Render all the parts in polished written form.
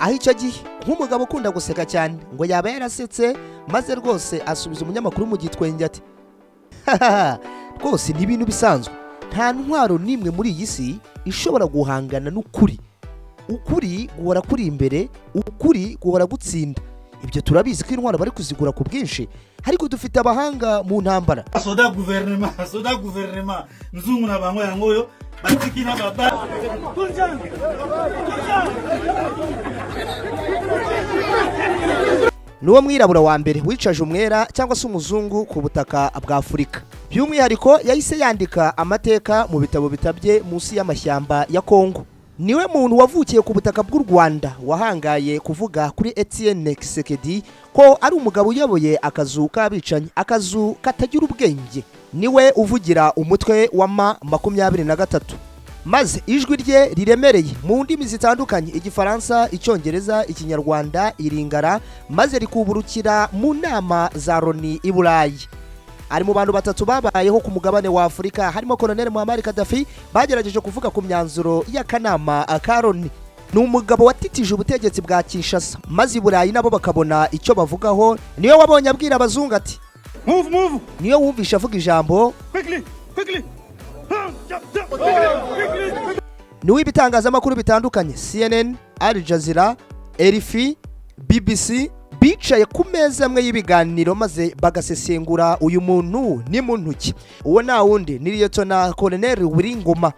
Aho icyo gihe, nk'umugabo ukunda guseka cyane, ngo yaba yarasetse maze rwose asubiza umunyamakuru mu gitwenge ati: "Hahaha, rwose ni ibintu bisanzwe. Nta ntwaro n'imwe muri iyi si ishobora guhangana n'ukuri. Ukuri guhora kuri imbere, ukuri guhora gutsinda. Ibyo turabizi ko intwaro bari kuzigura ku bwinshi, ariko dufite abahanga mu ntambara." Soda gouvernement, soda gouvernement, nzungu na bango yango oyo batiki na baba. Niwo mwirabura wa mbere wicaje umwera cyangwa se umuzungu ku butaka bwa Afurika. By'umwihariko yahise yandika amateka mu bitabo bitabye munsi y'amashyamba ya Kongo. Niwe muntu wavukiye ku butaka bw'u Rwanda wahangaye kuvuga kuri Etienne Tshisekedi ko ari umugabo uyoboye akazu k'abicanyi, akazu katagira ubwenge. Niwe uvugira umutwe wa M23, maze ijwi rye riremereye mu ndimi zitandukanye, Igifaransa, Icyongereza, Ikinyarwanda, Iringara, maze rikuburukira mu nama za Loni i Burayi. Ari mu bantu batatu babayeho ku mugabane wa Afurika, harimo Colonel Muammar Gaddafi, bagerageje kuvuga ku myanzuro y'akanama ka Loni. Ni umugabo watitije ubutegetsi bwa Kinshasa, maze i Burayi nabo bakabona icyo bavugaho. Niyo wabonye abwira abazungu ati: Move, move. Niyo wumvishe avuga ijambo Quickly, quickly. Jump, jump, quickly, quickly. Ni uw'ibitangazamakuru bitandukanye, CNN, Al Jazeera, RFI, BBC, bicaye ku meza amwe y'ibiganiro maze bagasesengura uyu muntu ni muntu ki. Uwo nta wundi ni Liyetona Colonel Willy Ngoma,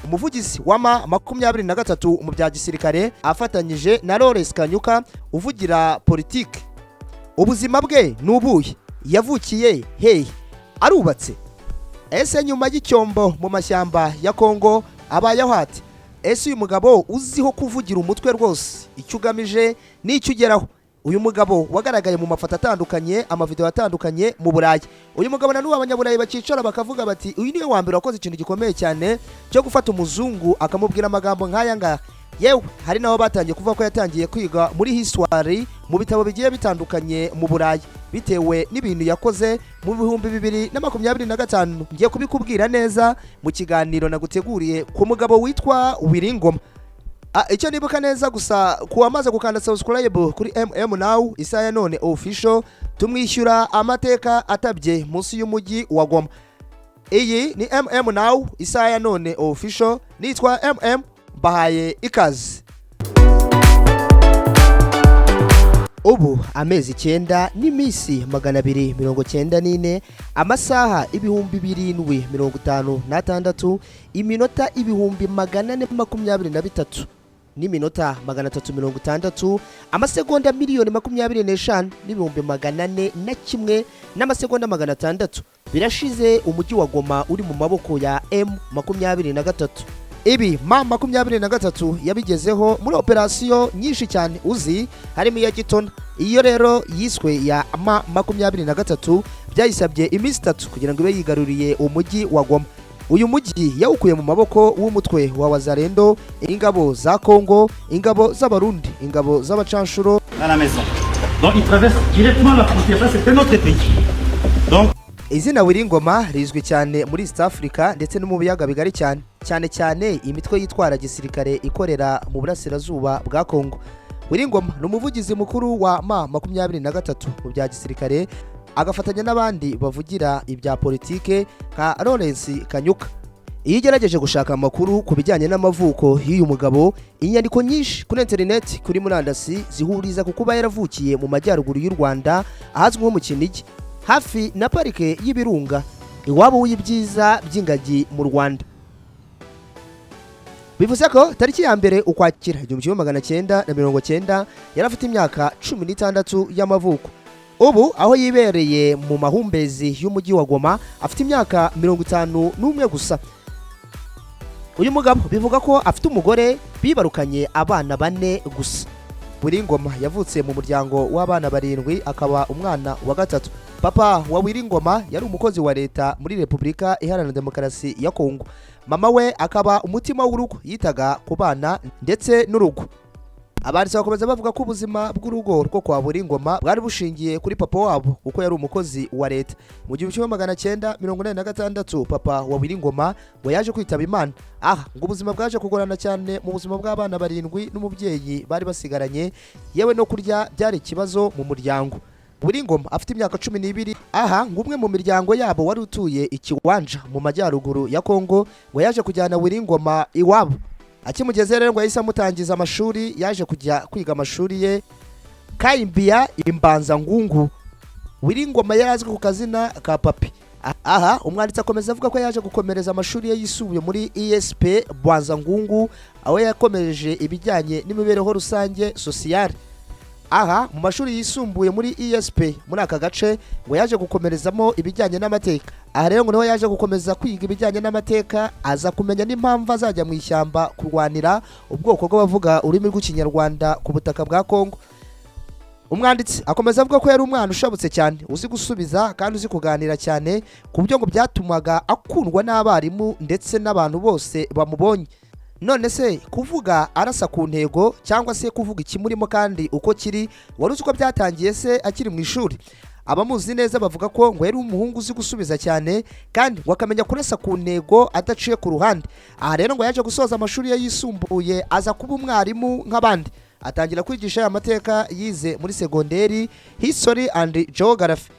umuvugizi wa M23 mu bya gisirikare, afatanyije na Lawrence Kanyuka uvugira politiki. Ubuzima bwe ni ubuhe? Yavukiye hehe? Arubatse? Ese nyuma y'icyombo mu mashyamba ya Kongo abayeho ate? Ese uyu mugabo uziho kuvugira umutwe rwose icyo ugamije n'icyo ugeraho, uyu mugabo wagaragaye mu mafoto atandukanye, amavideo atandukanye mu Burayi, uyu mugabo na n'ubu Abanyaburayi bakicara bakavuga bati: "Uyu niwe wa mbere wakoze ikintu gikomeye cyane cyo gufata umuzungu akamubwira amagambo nk'aya ngaya." Yewe, hari n'aho batangiye kuvuga ko yatangiye kwiga muri histoire mu bitabo bigiye bitandukanye mu Burayi bitewe n'ibintu yakoze mu 2025. Ngiye kubikubwira neza mu kiganiro naguteguriye ku mugabo witwa Willy Ngoma. Icyo nibuka neza gusa, ku wamaze gukanda subscribe kuri MM Now isaha ya none official, tumwishyura amateka atabye munsi y'umujyi wa Goma. Iyi ni MM Now isaha ya none official, nitwa MM, bahaye ikaze. Ubu amezi 9 n'iminsi 294, amasaha 7056, iminota 423,000 n'iminota 360, amasegonda 25,401,600 n'amasegonda 600 birashize umujyi wa Goma uri mu maboko ya M23. Ibi M23 yabigezeho muri operasiyo nyinshi cyane uzi, harimo iya Gitona. Iyo rero yiswe ya M23 byayisabye iminsi 3 kugira ngo ibe yigaruriye umujyi wa Goma. Uyu mujyi yawukuye mu maboko w'umutwe wa Wazalendo, ingabo za Kongo, ingabo z'Abarundi, ingabo z'abacanshuro. À la maison. Donc il traverse directement la frontière. Ça, c'est un autre pays. Donc Izina Willy Ngoma rizwi cyane muri East Africa ndetse no mu biyaga bigari cyane, cyane cyane imitwe yitwara gisirikare ikorera mu burasirazuba bwa Kongo. Willy Ngoma ni umuvugizi mukuru wa M23 mu bya gisirikare, agafatanya n'abandi bavugira ibya politike nka Lawrence Kanyuka. Iyo ugerageje gushaka amakuru ku bijyanye n'amavuko y'uyu mugabo, inyandiko nyinshi kuri interineti, kuri murandasi, zihuriza ku kuba yaravukiye mu majyaruguru y'u Rwanda, ahazwi nko mu Kinigi, hafi na Parike y'Ibirunga, iwabo w'ibyiza by'ingagi mu Rwanda. Bivuze ko tariki ya 1 Ukwakira 1990 yari afite imyaka 16 y'amavuko. Ubu aho yibereye mu mahumbezi y'umujyi wa Goma afite imyaka 51 gusa. Uyu mugabo bivuga ko afite umugore bibarukanye abana bane gusa. Willy Ngoma yavutse mu muryango w'abana barindwi, akaba umwana wa gatatu. Papa wa Willy Ngoma yari umukozi wa leta muri Repubulika Iharanira Demokarasi ya Kongo, mama we akaba umutima w'urugo, yitaga ku bana ndetse n'urugo. Abanditsi bakomeza bavuga ko ubuzima bw'urugo rwo kwa Ngoma bwari bushingiye kuri papa wabo, kuko yari umukozi wa leta. Mu 1986 papa wa Ngoma ngo yaje kwitaba Imana. Aha ngo ubuzima bwaje kugorana cyane mu buzima bw'abana barindwi n'umubyeyi bari basigaranye, yewe no kurya byari ikibazo mu muryango. Ngoma afite imyaka 12. Aha ngo umwe mu miryango yabo wari utuye ikiwanja mu majyaruguru ya Kongo ngo yaje kujyana Ngoma iwabo. Akimugeze rero ngo yahise amutangiza amashuri. Yaje kujya kwiga amashuri ye Kayimbiya Imbanza Ngungu. Ngoma yari azwi ku kazina ka Papi. Aha umwanditsi akomeza avuga ko yaje gukomereza amashuri ye yisumbuye muri ESP Ngungu, aho yakomereje ibijyanye n'imibereho rusange, sociale. Aha mu mashuri yisumbuye muri ESP muri aka gace ngo yaje gukomerezamo ibijyanye n'amateka. Aha rero ngo niho yaje gukomeza kwiga ibijyanye n'amateka, aza kumenya n'impamvu azajya mu ishyamba kurwanira ubwoko bw'abavuga ururimi rw'Ikinyarwanda ku butaka bwa Kongo. Umwanditsi akomeza avuga ko yari umwana ushabutse cyane, uzi gusubiza kandi uzi kuganira cyane, ku buryo ngo byatumaga akundwa n'abarimu ndetse n'abantu bose bamubonye. None se kuvuga arasa ku ntego cyangwa se kuvuga ikimurimo kandi uko kiri, wari uzi ko byatangiye se akiri mu ishuri? Abamuzi neza bavuga ko ngo yari umuhungu uzi gusubiza cyane kandi ngo akamenya kurasa ku ntego adaciye ku ruhande. Aha rero ngo yaje gusoza amashuri ye yisumbuye, aza kuba umwarimu nk'abandi, atangira kwigisha aya mateka yize muri segonderi, history and geography.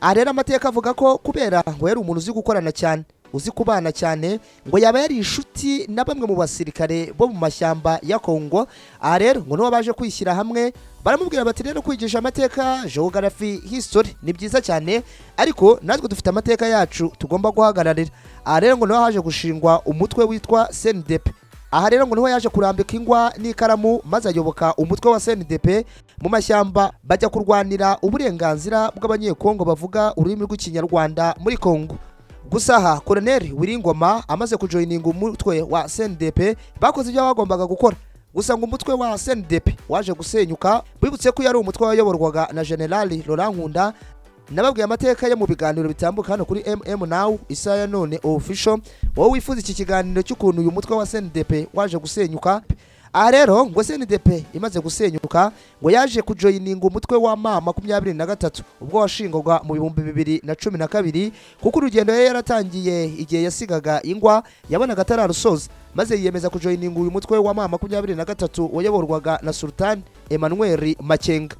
Aha rero amateka avuga ko kubera ngo yari umuntu uzi gukorana cyane, uzi kubana cyane, ngo yaba yari inshuti na bamwe mu basirikare bo mu mashyamba ya Kongo. Aha rero ngo nibo baje kwishyira hamwe, baramubwira bati: "Rero kwigisha amateka, geography, history ni byiza cyane, ariko natwe dufite amateka yacu tugomba guhagararira." Aha rero ngo niho haje gushingwa umutwe witwa CNDP. Aha rero ngo niho yaje kurambika ingwa n'ikaramu, maze ayoboka umutwe wa CNDP mu mashyamba, bajya kurwanira uburenganzira bw'Abanyekongo bavuga ururimi rw'Ikinyarwanda muri Kongo. Gusa aha Koloneli Wiringoma amaze kujoyininga umutwe wa CNDP, bakoze ibyo bagombaga gukora, gusa ngo umutwe wa CNDP waje gusenyuka. Bibutse ko yari umutwe wayoborwaga na General Laurent Nkunda. Nababwiye amateka ye mu biganiro bitambuka hano kuri MM Now, isaha ya none official. Wowe wifuza iki kiganiro cy'ukuntu uyu mutwe wa CNDP waje gusenyuka. Aha rero ngo CNDP imaze gusenyuka, ngo yaje kujoyininga umutwe wa M23 ubwo washingwaga mu 2012, kuko urugendo yari yaratangiye igihe yasigaga ingwa yabonaga atararusoza, maze yiyemeza kujoyininga uyu mutwe wa M23 wayoborwaga na Sultan Emmanuel Makenga.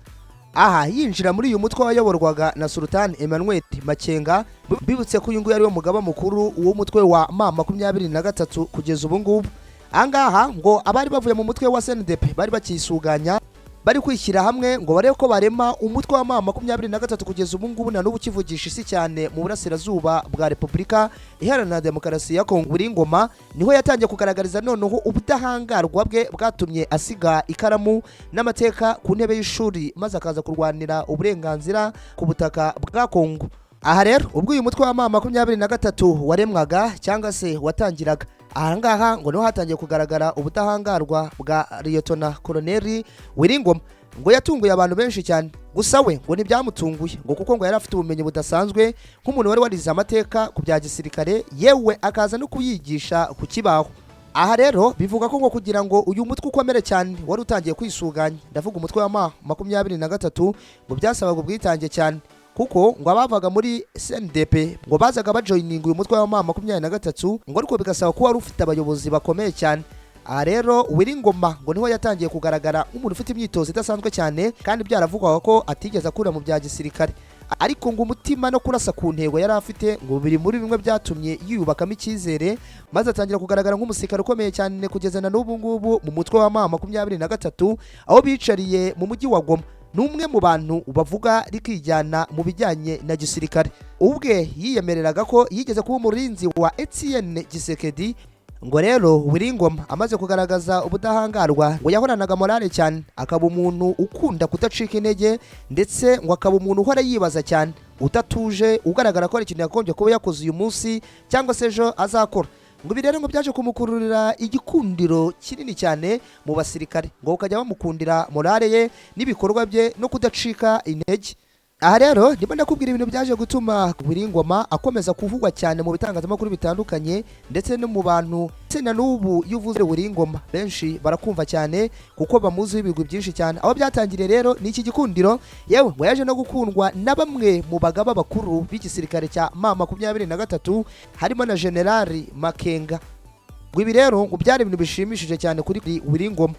Aha yinjira muri uyu mutwe wayoborwaga na Sultan Emmanuel Makenga, bibutse ko uyu nguyu ari we mugaba mukuru w'umutwe wa M23 kugeza ubu ngubu. Ahangaha ngo abari bavuye mu mutwe wa CNDP bari bakisuganya, bari kwishyira hamwe ngo barebe ko barema umutwe wa M23 kugeza ubu ngubu na n'ubu ukivugisha isi cyane mu burasirazuba bwa Repubulika Iharanira Demokarasi ya Kongo. Ngoma niho yatangiye kugaragariza noneho ubudahangarwa bwe bwatumye asiga ikaramu n'amateka ku ntebe y'ishuri, maze akaza kurwanira uburenganzira ku butaka bwa Kongo. Aha rero ubwo uyu mutwe wa M23 waremwaga cyangwa se watangiraga, ahangaha ngo niho hatangiye kugaragara ubudahangarwa bwa Liyetona Koloneli Wiringoma. Ngo yatunguye abantu benshi cyane, gusa we ngo ntibyamutunguye, ngo kuko ngo yari afite ubumenyi budasanzwe nk'umuntu wari warize amateka ku bya gisirikare, yewe akaza no kuyigisha ku kibaho. Aha rero bivuga ko ngo kugira ngo uyu mutwe ukomere cyane wari utangiye kwisuganya, ndavuga umutwe wa M23, ngo byasabaga ubwitange cyane, kuko ngo abavaga muri CNDP ngo bazaga bajoyininga uyu mutwe wa M23, ngo ariko bigasaba kuba wari ufite abayobozi bakomeye cyane. Aha rero Wiringoma ngo niho yatangiye kugaragara nk'umuntu ufite imyitozo idasanzwe cyane, kandi byaravugwaga ko atigeze akura mu bya gisirikare, ariko ngo umutima no kurasa ku ntego yari afite ngo biri muri bimwe byatumye yiyubakamo icyizere, maze atangira kugaragara nk'umusirikare ukomeye cyane kugeza na n'ubu ngubu mu mutwe wa M23 aho bicariye mu mujyi wa Goma. Ni umwe mu bantu bavuga rikijyana mu bijyanye na gisirikare. Ubwe yiyemereraga ko yigeze kuba umurinzi wa Etienne Tshisekedi. Ngo rero Wiringoma amaze kugaragaza ubudahangarwa, ngo yahoranaga morale cyane, akaba umuntu ukunda kudacika intege, ndetse ngo akaba umuntu uhora yibaza cyane, udatuje, ugaragara ko hari ikintu yagombye kuba yakoze uyu munsi cyangwa se ejo azakora. Ngo ibi rero ngo byaje kumukururira igikundiro kinini cyane mu basirikare, ngo bakajya bamukundira morale ye n'ibikorwa bye no kudacika intege. Aha rero ndimo ndakubwira ibintu byaje gutuma Willy Ngoma akomeza kuvugwa cyane mu bitangazamakuru bitandukanye ndetse no mu bantu, ndetse na n'ubu iyo uvuze Willy Ngoma benshi barakumva cyane kuko bamuziho ibigwi byinshi cyane. Aho byatangiriye rero ni iki gikundiro, yewe ngo yaje no gukundwa na bamwe mu bagaba bakuru b'igisirikare cya M23, harimo na Generali Makenga. Ngo ibi rero ngo byari ibintu bishimishije cyane kuri Willy Ngoma.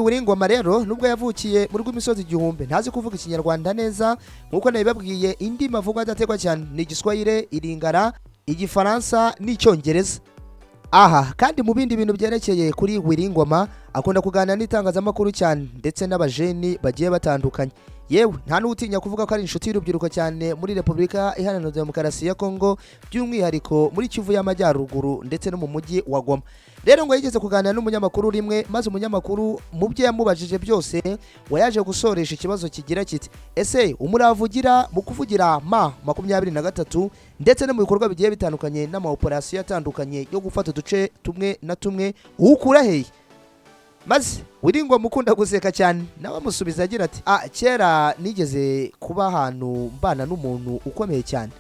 Willy Ngoma rero, nubwo yavukiye mu rw'imisozi igihumbi, ntazi kuvuga Ikinyarwanda neza. Nk'uko nabibabwiye, indimi avuga adategwa cyane ni Igiswahili, Iringara, Igifaransa n'Icyongereza. Aha kandi, mu bindi bintu byerekeye kuri Willy Ngoma, akunda kuganira n'itangazamakuru cyane ndetse n'abajeni bagiye batandukanye. Yewe, nta n'utinya kuvuga ko ari inshuti y'urubyiruko cyane muri Repubulika Iharanira Demokarasi ya Kongo, by'umwihariko muri Kivu y'Amajyaruguru ndetse no mu mujyi wa Goma. Rero ngo yigeze kuganira n'umunyamakuru rimwe, maze umunyamakuru mu byo yamubajije byose ngo yaje gusoresha ikibazo kigira kiti: "Ese umurava ugira mu kuvugira M23 ndetse no mu bikorwa bigiye bitandukanye n'amaoperasiyo atandukanye yo gufata uduce tumwe na tumwe uwukura hehe?" Maze Willy Ngoma ukunda guseka cyane nawe amusubiza agira ati: "Ah, kera nigeze kuba ahantu mbana n'umuntu ukomeye cyane.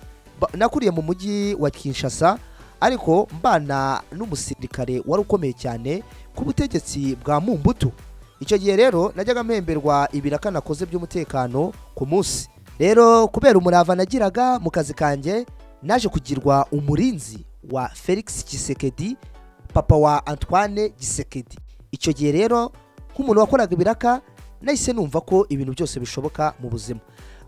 Nakuriye mu mujyi wa Kinshasa, ariko mbana n'umusirikare wari ukomeye cyane ku butegetsi bwa Mobutu. Icyo gihe rero najyaga mpemberwa ibiraka nakoze by'umutekano ku munsi. Rero kubera umurava nagiraga mu kazi kanjye, naje kugirwa umurinzi wa Felix Tshisekedi, papa wa Antoine Tshisekedi. Icyo gihe rero, nk'umuntu wakoraga ibiraka, nahise numva ko ibintu byose bishoboka mu buzima."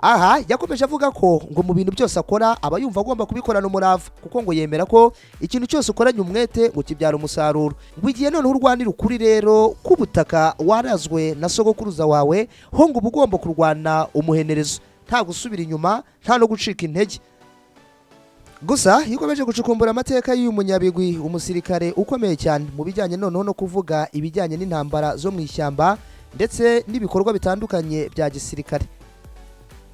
Aha yakomeje avuga ko ngo mu bintu byose akora aba yumva agomba kubikorana umurava, kuko ngo yemera ko ikintu cyose ukoranye umwete ngo kibyara umusaruro. Ngo igihe noneho urwanira ukuri rero k'ubutaka warazwe na sogokuruza wawe, ho ngo uba ugomba kurwana umuhenerezo, nta gusubira inyuma, nta no gucika intege. Gusa iyo ukomeje gucukumbura amateka y'uyu munyabigwi, umusirikare ukomeye cyane mu bijyanye noneho no kuvuga ibijyanye n'intambara zo mu ishyamba ndetse n'ibikorwa bitandukanye bya gisirikare,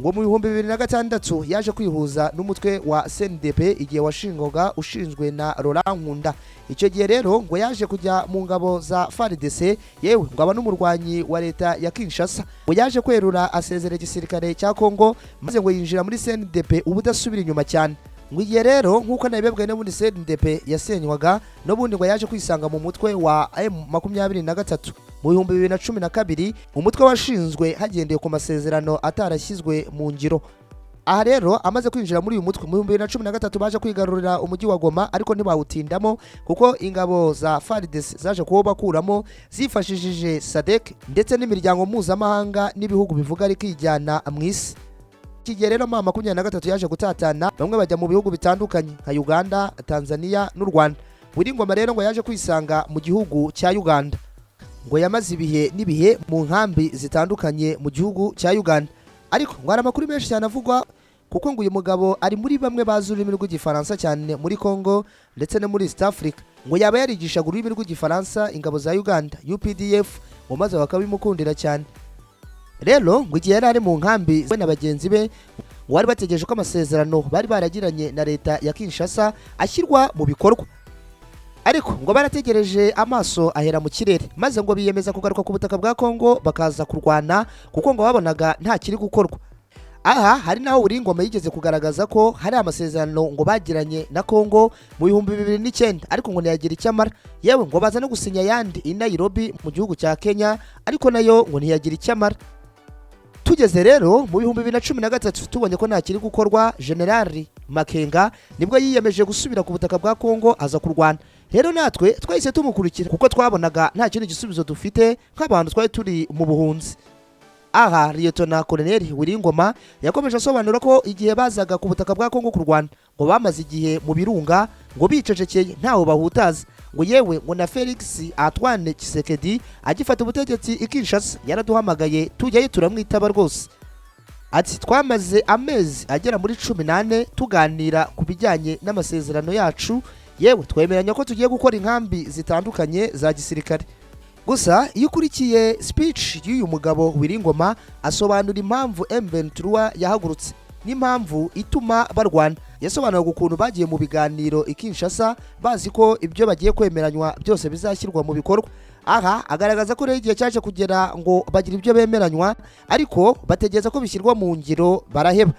ngo mu 2006 yaje kwihuza n'umutwe wa CNDP igihe washingwaga, ushinzwe na Laurent Nkunda. Icyo gihe rero ngo yaje kujya mu ngabo za FARDC, yewe ngo aba n'umurwanyi wa leta ya Kinshasa. Ngo yaje kwerura asezera igisirikare cya Kongo, maze ngo yinjira muri CNDP ubudasubira inyuma cyane. Ngo igihe rero, nk'uko nabibabwiye, n'ubundi CNDP yasenywaga, n'ubundi ngo yaje kwisanga mu mutwe wa M23 mu 2012, umutwe washinzwe hagendewe ku masezerano atarashyizwe mu ngiro. Aha rero amaze kwinjira muri uyu mutwe mu 2013, baje kwigarurira umujyi wa Goma, ariko ntibawutindamo kuko ingabo za FARDC zaje kuwubakuramo zifashishije SADC ndetse n'imiryango mpuzamahanga n'ibihugu bivuga ariko ijyana mu isi. Iki gihe rero M23 yaje gutatana, bamwe bajya mu bihugu bitandukanye nka Uganda, Tanzania n'u Rwanda. Willy Ngoma rero ngo yaje kwisanga mu gihugu cya Uganda. Ngo yamaze ibihe n'ibihe mu nkambi zitandukanye mu gihugu cya Uganda, ariko ngo hari amakuru menshi cyane avugwa, kuko ngo uyu mugabo ari muri bamwe bazi ururimi rw'Igifaransa cyane muri Congo ndetse no muri East Africa. Ngo yaba yarigishaga ururimi rw'Igifaransa ingabo za Uganda UPDF, ngo maze bakabimukundira cyane. Rero ngo igihe yari ari mu nkambi, we na bagenzi be ngo bari bategereje ko amasezerano bari baragiranye na leta ya Kinshasa ashyirwa mu bikorwa, ariko ngo barategereje amaso ahera mu kirere, maze ngo biyemeza kugaruka ku butaka bwa Kongo bakaza kurwana, kuko ngo babonaga nta kiri gukorwa. Aha hari naho Willy Ngoma yigeze kugaragaza ko hari amasezerano ngo bagiranye na Kongo mu 2009, ariko ngo ntiyagira icyo amara. Yewe, ngo baza no gusinya ayandi i Nairobi mu gihugu cya Kenya, ariko nayo ngo ntiyagira icyo amara. Tugeze rero mu 2013, tubonye ko nta kiri gukorwa, Generali Makenga nibwo yiyemeje gusubira ku butaka bwa Kongo aza kurwana. Rero natwe twahise tumukurikira kuko twabonaga nta kindi gisubizo dufite nk'abantu twari turi mu buhunzi. Aha Liyetona Koloneli Willy Ngoma yakomeje asobanura ko igihe bazaga ku butaka bwa Kongo kurwana, ngo bamaze igihe mu birunga, ngo bicecekeye, ntawe bahutaza. Ngo yewe ngo na Felix Antoine Tshisekedi agifata ubutegetsi i Kinshasa yaraduhamagaye, tujyayo turamwitaba rwose. Ati: "Twamaze amezi agera muri 14 tuganira ku bijyanye n'amasezerano yacu, yewe twemeranya ko tugiye gukora inkambi zitandukanye za gisirikare." Gusa iyo ukurikiye speech y'uyu mugabo Willy Ngoma, asobanura impamvu M23 yahagurutse n'impamvu ituma barwana. Yasobanuraga ukuntu bagiye mu biganiro i Kinshasa bazi ko ibyo bagiye kwemeranywa byose bizashyirwa mu bikorwa, ariko ngo bikarangira nta na kimwe gikozwe. Aha agaragaza ko rero igihe cyaje kugera ngo bagira ibyo bemeranywa, ariko bategereza ko bishyirwa mu ngiro baraheba.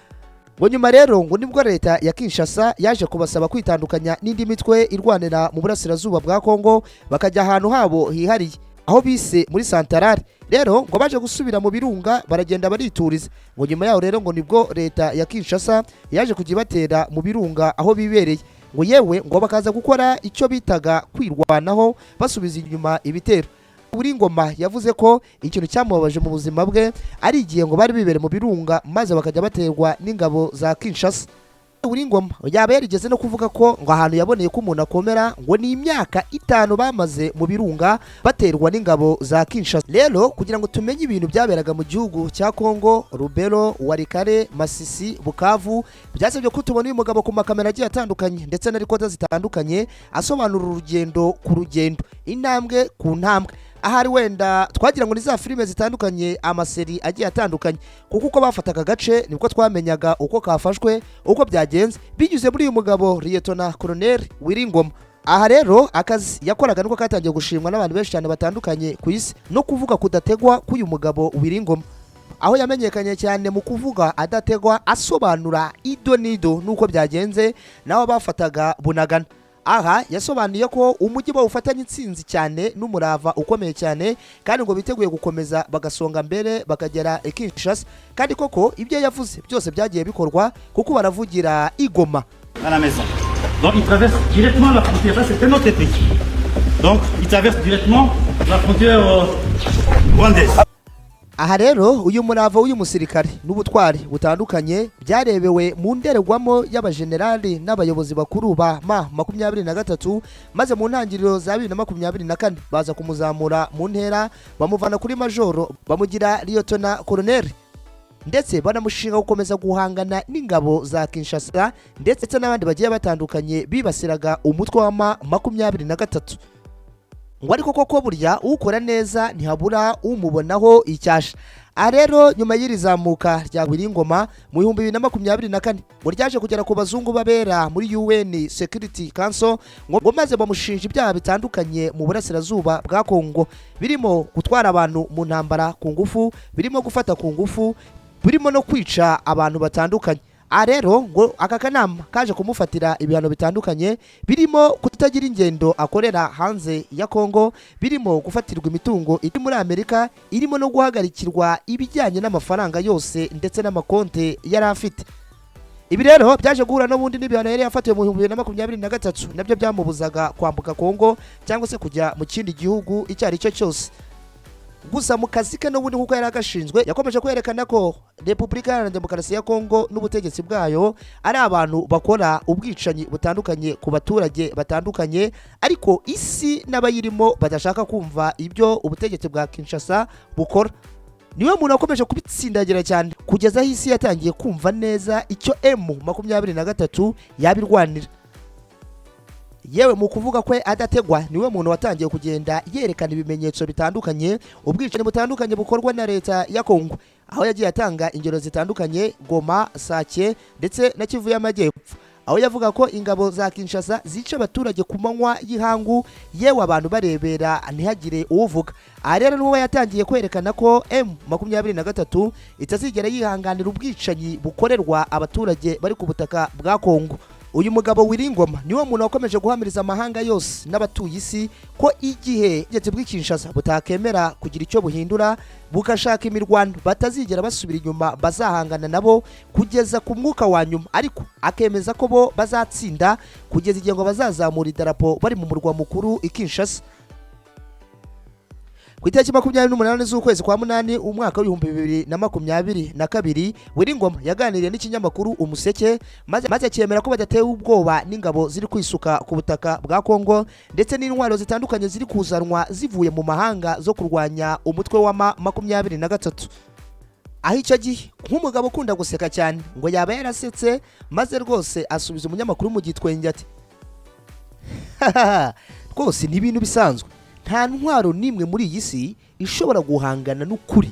Ngo nyuma rero ngo nibwo leta ya Kinshasa yaje kubasaba kwitandukanya n'indi mitwe irwanira mu burasirazuba bwa Kongo, bakajya ahantu habo hihariye aho bise muri Santarare. Rero ngo baje gusubira mu birunga, baragenda barituriza. Ngo nyuma yaho rero ngo nibwo leta ya Kinshasa yaje kujya ibatera mu birunga aho bibereye, ngo yewe ngo bakaza gukora icyo bitaga kwirwanaho, basubiza inyuma ibitero. Willy Ngoma yavuze ko ikintu cyamubabaje mu buzima bwe ari igihe ngo bari bibereye mu birunga, maze bakajya baterwa n'ingabo za Kinshasa. Willy Ngoma yaba yarigeze no kuvuga ko ngo ahantu yaboneye ko umuntu akomera ngo ni imyaka 5 bamaze mu birunga baterwa n'ingabo za Kinshasa. Rero kugira ngo tumenye ibintu byaberaga mu gihugu cya Kongo, Rubero, Walikale, Masisi, Bukavu, byasabye ko tubona uyu mugabo ku makamera agiye atandukanye ndetse na recorder zitandukanye, asobanura urugendo ku rugendo, intambwe ku ntambwe. Ahari wenda twagira ngo ni za filime zitandukanye, amaseri agiye atandukanye, kuko uko bafataga agace nibwo twamenyaga uko kafashwe, uko byagenze, binyuze muri uyu mugabo Liyetona Koloneli Willy Ngoma. Aha rero akazi yakoraga niko katangiye gushimwa n'abantu benshi cyane batandukanye ku isi, no kuvuga kudategwa k'uyu mugabo Willy Ngoma, aho yamenyekanye cyane mu kuvuga adategwa, asobanura ido n'ido n'uko byagenze n'aho bafataga Bunagana. Aha yasobanuye ko umujyi bawufatanye intsinzi cyane n'umurava ukomeye cyane, kandi ngo biteguye gukomeza bagasonga mbere bakagera i Kinshasa. Kandi koko ibyo yavuze byose byagiye bikorwa, kuko baravugira i Goma. À la maison. Donc il traverse directement la frontière. Ça, c'est un autre pays. Donc il traverse directement la frontière rwandaise. Aha rero uyu murava w'uyu musirikare n'ubutwari butandukanye byarebewe mu ndorerwamo y'abajenerali n'abayobozi bakuru ba M23, maze mu ntangiriro za 2024 baza kumuzamura mu ntera, bamuvana kuri majoro bamugira liyotona koloneli, ndetse banamushinga gukomeza guhangana n'ingabo za Kinshasa ndetse n'abandi bagiye batandukanye bibasiraga umutwe wa M23. Ngo ariko koko burya ukora neza ntihabura umubonaho icyasha. Aha rero nyuma y'iri zamuka rya Willy Ngoma mu 2024, ngo ryaje kugera ku bazungu babera muri UN Security Council, ngo maze bamushinja ibyaha bitandukanye mu burasirazuba bwa Kongo, birimo gutwara abantu mu ntambara ku ngufu, birimo gufata ku ngufu, birimo no kwica abantu batandukanye. Aha rero ngo aka kanama kaje kumufatira ibihano bitandukanye, birimo kutagira ingendo akorera hanze ya Kongo, birimo gufatirwa imitungo iri muri Amerika, irimo no guhagarikirwa ibijyanye n'amafaranga yose ndetse n'amakonte yari afite. Ibi rero byaje guhura n'ubundi n'ibihano yari yafatiwe mu 2023, nabyo byamubuzaga kwambuka Kongo cyangwa se kujya mu kindi gihugu icyo ari cyo cyose. Gusa mu kazi ke n'ubundi nk'uko yari agashinzwe, yakomeje kwerekana ko Repubulika Iharanira Demokarasi ya Kongo n'ubutegetsi bwayo ari abantu bakora ubwicanyi butandukanye ku baturage batandukanye, ariko isi n'abayirimo badashaka kumva ibyo ubutegetsi bwa Kinshasa bukora. Niwe muntu wakomeje kubitsindagira cyane kugeza aho isi yatangiye kumva neza icyo M23 yabirwanira. Yewe, mu kuvuga kwe adategwa, niwe muntu watangiye kugenda yerekana ibimenyetso bitandukanye, ubwicanyi butandukanye bukorwa na leta ya Kongo, aho yagiye atanga ingero zitandukanye: Goma, Sake ndetse na Kivu y'Amajyepfo, aho yavuga ko ingabo za Kinshasa zica abaturage ku manywa y'ihangu, yewe abantu barebera, ntihagire uwuvuga. Aha rero niwe yatangiye kwerekana ko M23 itazigera yihanganira ubwicanyi bukorerwa abaturage bari ku butaka bwa Kongo. Uyu mugabo Willy Ngoma niwe muntu wakomeje guhamiriza amahanga yose n'abatuye isi ko igihe ubutegetsi bw'i Kinshasa butakemera kugira icyo buhindura bugashaka imirwano, batazigera basubira inyuma, bazahangana nabo kugeza ku mwuka wa nyuma, ariko akemeza ko bo bazatsinda kugeza igihe ngo bazazamura idarapo bari mu murwa mukuru i Kinshasa. Ku itariki 28 z'ukwezi kwa munani umwaka w'2022, Willy Ngoma yaganiriye n'ikinyamakuru Umuseke, maze akemera ko badatewe ubwoba n'ingabo ziri kwisuka ku butaka bwa Kongo ndetse n'intwaro zitandukanye ziri kuzanwa zivuye mu mahanga zo kurwanya umutwe wa M23. Aho icyo gihe nk'umugabo ukunda guseka cyane, ngo yaba yarasetse maze rwose asubiza umunyamakuru mu gitwenge ati: "Rwose ni ibintu bisanzwe, nta ntwaro n'imwe muri iyi si ishobora guhangana n'ukuri.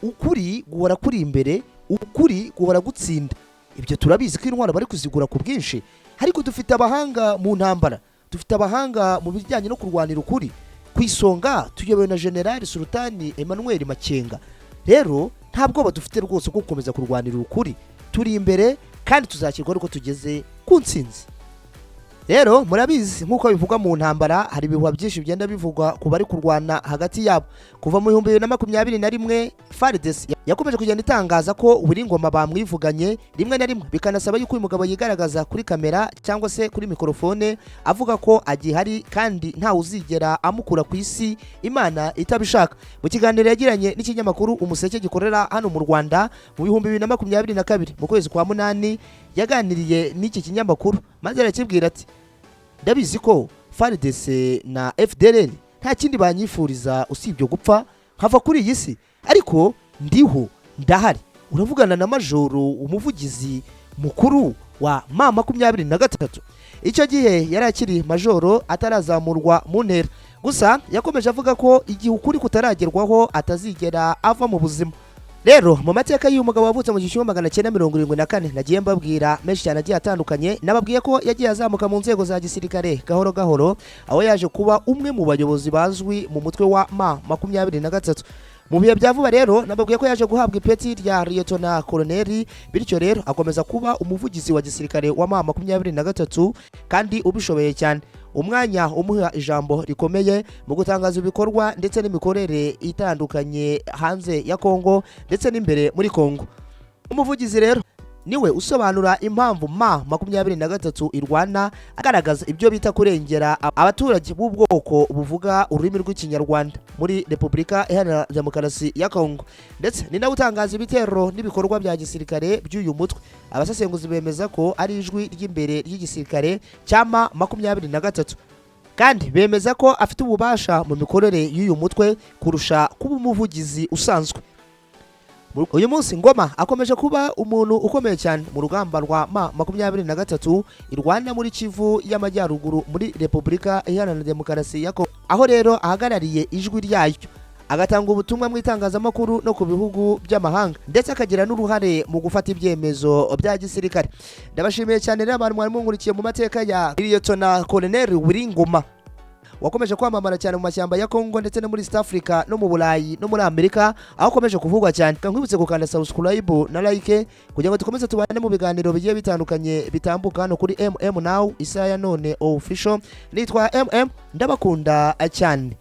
Ukuri guhora kuri imbere, ukuri guhora gutsinda. Ibyo turabizi ko intwaro bari kuzigura ku bwinshi, ariko dufite abahanga mu ntambara, dufite abahanga mu bijyanye no kurwanira ukuri. Ku isonga tuyobowe na General Sultani Emmanuel Makenga. Rero nta bwoba dufite rwose bwo gukomeza kurwanira ukuri. Turi imbere kandi tuzakirwa ariko tugeze ku ntsinzi. Rero murabizi, nk'uko bivugwa mu ntambara, hari ibihuha byinshi bigenda bivugwa ku bari kurwana hagati yabo. Kuva mu 2021, FARDC yakomeje kugenda itangaza ko Willy Ngoma bamwivuganye, rimwe na rimwe bikanasaba yuko uyu mugabo yigaragaza kuri kamera cyangwa se kuri mikorofone, avuga ko agihari kandi ntawe uzigera amukura ku isi Imana itabishaka. Mu kiganiro yagiranye n'ikinyamakuru Umuseke gikorera hano mu Rwanda mu 2022, mu kwezi kwa munani, yaganiriye n'iki kinyamakuru maze arakibwira ati: "Ndabizi ko FARDC na FDLR nta kindi banyifuriza usibye gupfa nkava kuri iyi si, ariko ndiho, ndahari. Uravugana na majoro, umuvugizi mukuru wa M23." Icyo gihe yari akiri majoro, atarazamurwa mu ntera. Gusa yakomeje avuga ko igihe ukuri kutaragerwaho atazigera ava mu buzima. Rero mu mateka y'uyu mugabo wavutse mu 1974, nagiye mbabwira menshi cyane agiye atandukanye. Nababwiye ko yagiye azamuka mu nzego za gisirikare gahoro gahoro, aho yaje kuba umwe mu bayobozi bazwi mu mutwe wa M23. Mu bihe bya vuba rero, nababwiye ko yaje guhabwa ipeti rya liyetona koloneli, bityo rero akomeza kuba umuvugizi wa gisirikare wa M23 kandi ubishoboye cyane, umwanya umuha ijambo rikomeye mu gutangaza ibikorwa ndetse n'imikorere itandukanye hanze ya Kongo ndetse n'imbere muri Kongo. Umuvugizi rero niwe usobanura impamvu M23 irwana, agaragaza ibyo bita kurengera abaturage b'ubwoko buvuga ururimi rw'Ikinyarwanda muri Repubulika Iharanira Demokarasi ya Kongo, ndetse ni nawe utangaza ibitero n'ibikorwa bya gisirikare by'uyu mutwe. Abasesenguzi bemeza ko ari ijwi ry'imbere ry'igisirikare cya M23, kandi bemeza ko afite ububasha mu mikorere y'uyu mutwe kurusha kuba umuvugizi usanzwe. Uyu munsi Ngoma akomeje kuba umuntu ukomeye cyane mu rugamba rwa M23 irwana muri Kivu y'Amajyaruguru, muri Repubulika Iharanira Demokarasi ya Kongo, aho rero ahagarariye ijwi ryayo, agatanga ubutumwa mu itangazamakuru no ku bihugu by'amahanga, ndetse akagira n'uruhare mu gufata ibyemezo bya gisirikare. Ndabashimiye cyane rero abantu mwari munkurikiye mu mateka ya Liyetona Colonel Willy Ngoma, wakomeje kwamamara cyane mu mashyamba ya Kongo ndetse no muri East Africa no mu Burayi no muri Amerika, aho akomeje kuvugwa cyane. Nkwibutse gukanda subscribe na like kugira ngo dukomeze tubane mu biganiro bigiye bitandukanye bitambuka hano kuri MM Now, isaha ya none official. Nitwa MM, ndabakunda cyane.